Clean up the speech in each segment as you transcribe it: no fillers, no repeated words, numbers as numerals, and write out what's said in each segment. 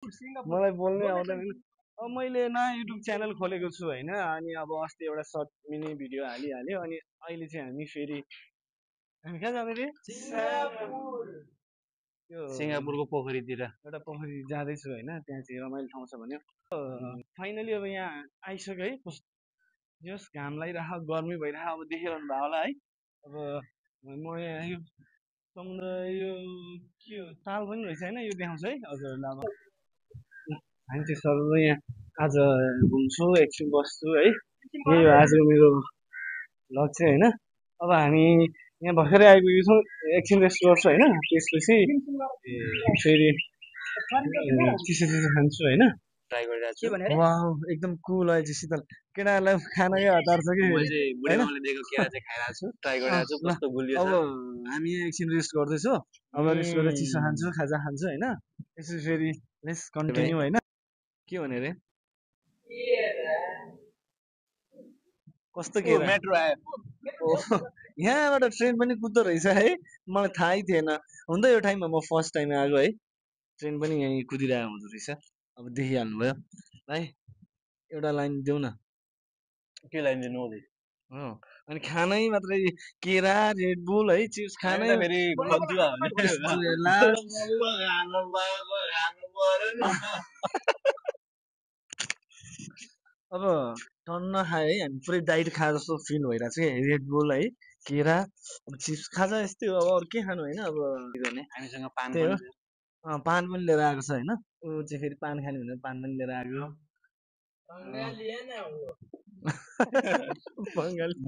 मलाई बोल्नै आउँदैन। अब मैले नयाँ युट्युब च्यानल खोलेको छु होइन, अनि अब अस्ति एउटा सर्ट मिनी भिडियो हालिहाल्यो, अनि अहिले चाहिँ हामी कहाँ जाँदै थियौँ? त्यो सिङ्गापुरको पोखरीतिर एउटा पोखरी जाँदैछु होइन, त्यहाँ चाहिँ रमाइलो ठाउँ छ भन्यो। फाइनली अब यहाँ आइसक्यो है। जस घाम लागिरह, गर्मी भइरह, अब देखिरहनु भयो होला है। अब म यहाँ यो समुद्र यो के हो, ताल पनि रहेछ होइन, यो देखाउँछ है हजुरहरूलाई। अब हामी चाहिँ सबै यहाँ आज घुम्छु, एकछिन बस्छु है। यही हो आजको मेरो लक्ष्य होइन। अब हामी यहाँ भर्खरै आइपुगेको छौँ, एकछिन रेस्ट गर्छु होइन, त्यसपछि फेरि चिसो चिसो खान्छु होइन। ट्राई गरिरहेको छु। वाउ एकदम कुल अहिले चाहिँ शीतल। केटाहरूलाई खानाकै हतार छ कि मैले चाहिँ बुढे होइन। मामाले दिएको केरा चाहिँ खाइरहेको छु, ट्राई गरिरहेको छु ल कस्तो गुलियो अब छ। हामी एकछिन रेस्ट गर्दैछौँ। अब रेस्ट गरेर चिसो खान्छु, खाजा खान्छु होइन। त्यसपछि फेरि लेट्स कन्टिन्यू होइन। के भने रे कस्तो केरा मेट्रो आयो। यहाँबाट ट्रेन पनि कुद्दो रहेछ है, मलाई थाहै थिएन। हुन त यो टाइममा म फर्स्ट टाइम आएको है, ट्रेन पनि यहीँ कुदिरहेको हुँदो रहेछ। अब देखिहाल्नुभयो भाइ, एउटा लाइन देऊ न। के लाइन दिनु हुँदै? अनि खानै मात्रै केरा, रेड बुल है, चिप्स खानै फेरि खजुवा अब टन्न खायो है, हामी पुरै डाइट खा जस्तो फिल भइरहेको छ कि। रेड बुल है, केरा, अब चिप्स खाजा यस्तै हो। अब अरू के खानु होइन। अब हामीसँग पान त्यही हो, पनि छ। पान पनि लिएर आएको छ होइन। ऊ चाहिँ फेरि पान खाने भनेर पान पनि लिएर आएको।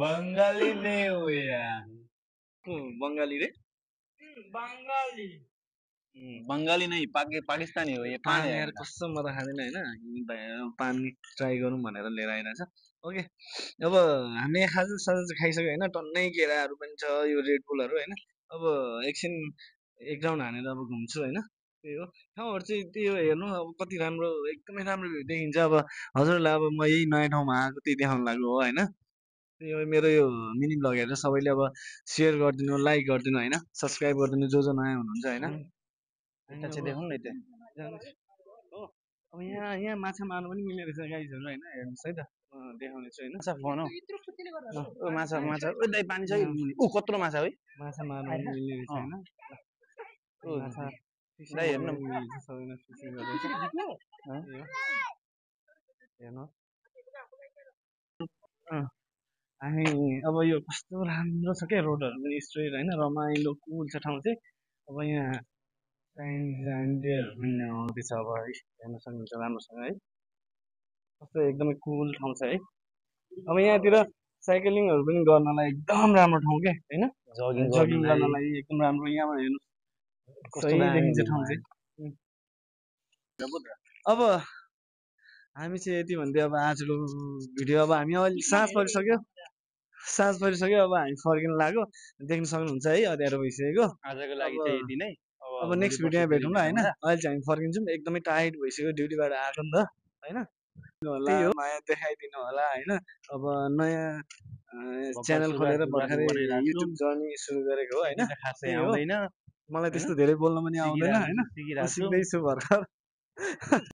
बङ्गाली नै हो यार। बङ्गाली रे, बङ्गाली नै पाकिस्तानी हो। पान यार कसम म त खाँदैन होइन। पान ट्राई गरौँ भनेर लिएर आइरहेछ। ओके अब हामी खाजा साजा चाहिँ खाइसक्यो होइन, टन्नै केराहरू पनि छ, यो रेड बुलहरू होइन। अब एकछिन एक राउन्ड हानेर अब घुम्छु होइन। त्यही हो, ठाउँहरू चाहिँ त्यही हो, हेर्नु अब कति राम्रो, एकदमै राम्रो भ्यू देखिन्छ। अब हजुरहरूलाई अब म यही नयाँ ठाउँमा आएको त्यही देखाउनु लाग्यो हो होइन। त्यही हो मेरो यो मिनी भ्लग हेरेर सबैले अब सेयर गरिदिनु, लाइक गरिदिनु होइन, सब्सक्राइब गरिदिनु जो जो नयाँ हुनुहुन्छ होइन। यता चाहिँ देखाउँ न यता। हो अब यहाँ माछा मार्नु पनि मिल्ने रहेछ गाइजहरू होइन, हेर्नुहोस् है त, देखाउने छु होइन। माछा फोन हो माछा माछा ओ दाइ पानी छ ऊ कत्रो माछा है माछा मार्नु पनि मिल्ने रहेछ होइन। माछा दाइ हेर्नु सबैमा फिसिङ गर्दैछ हेर्नु। हामी अब यो कस्तो राम्रो छ क्या, रोडहरू पनि स्ट्रेट होइन, रमाइलो कुल छ ठाउँ चाहिँ। अब यहाँ पनि आउँदैछ अब है, हेर्न सक्नुहुन्छ राम्रोसँग है, कस्तो एकदमै कुल ठाउँ छ है। अब यहाँतिर साइक्लिङहरू पनि गर्नलाई एकदम राम्रो ठाउँ क्या होइन, जगिङ गर्नलाई एकदम राम्रो। यहाँबाट हेर्नु सही देखिन्छ ठाउँ चाहिँ। अब हामी चाहिँ यति भन्दै अब आजको भिडियो, अब हामी अहिले साँझ परिसक्यो, अब हामी फर्किन लाग्यो। देख्न सक्नुहुन्छ है, अँध्यारो भइसकेको। आजको लागि चाहिँ यति नै। अब नेक्स्ट भिडियोमा भेटौँ ल होइन। अहिले चाहिँ हामी फर्किन्छौँ, एकदमै टायर्ड भइसक्यो, ड्युटीबाट आएको नि त होइन। त्यही हो, नयाँ देखाइदिनु होला होइन। अब नयाँ च्यानल खोलेर भर्खरै युट्युब जर्नी सुरु गरेको हो होइन। त्यही हो, मलाई त्यस्तो धेरै बोल्न पनि आउँदैन होइन, सिक्दैछु भर्खर।